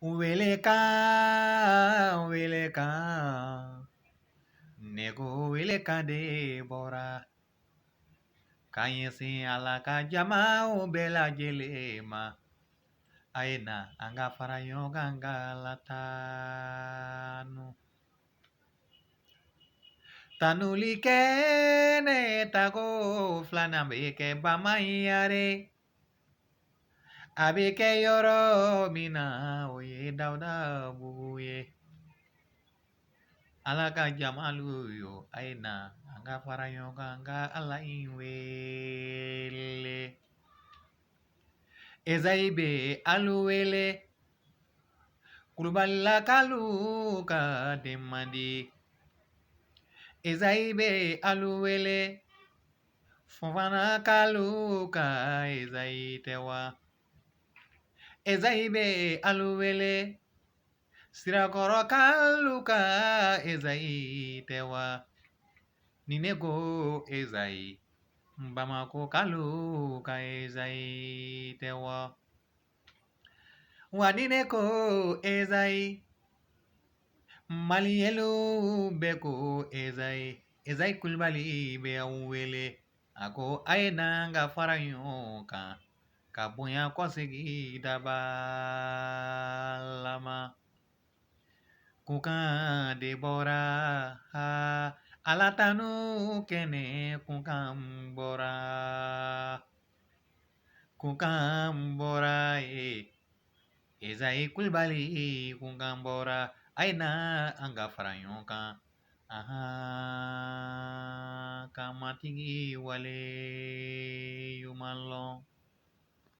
Welekan, welekan, ne ko welekan de bɔra ka ɲɛsin Ala ka jamaw bɛɛ lajɛlen ma. A ye na an ka fara ɲɔgɔn kan ka Ala tanu. Tanuli kɛnɛ tako filanan bɛ kɛ Bamayare. A bɛ kɛ yɔrɔ min na, o ye Dawudabugu ye. Ala ka jamalu yo, a ye na an ka fara ɲɔgɔn kan ka Ala in wele. Ezayi bɛ alu wele, Kulubalilakalu ka den man di. Ezayi bɛ alu wele, Fɔnfanakalu ka Ezayi tɛ wa? Ezayi bɛ alu wele, Sirakɔrɔkalu ka Ezayi tɛ wa? Ni ne ko Ezayi, Bamakɔkalu ka Ezayi tɛ wa? Wa ni ne ko Ezayi, Maliyɛnlu bɛɛ ko Ezayi. Ezayi Kulibali bɛ aw wele. A ko a ye na an ka fara ɲɔgɔn kan ka bonya kɔsegin Dabala ma. Kunkan de bɔra, Ala tanu kɛnɛ kunkan bɔra. Kunkan bɔra ye. Ezayi Kulibali kunkan bɔra. A ye na an ka fara ɲɔgɔn kan. Ahan, ka Matigi wale ɲuman lɔn.